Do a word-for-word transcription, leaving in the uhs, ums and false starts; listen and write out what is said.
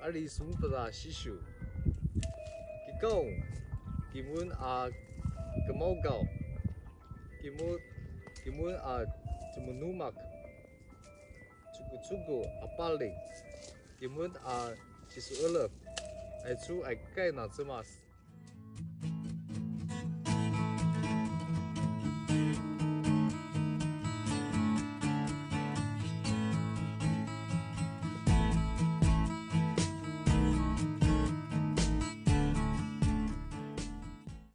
Ali sumupeda sisiu. Kikaung, timun a kemaugaw. Timun, timun a cemenumak. Cukucuku a paling. Timun a sisuelep. Aicu a kai na Cemas.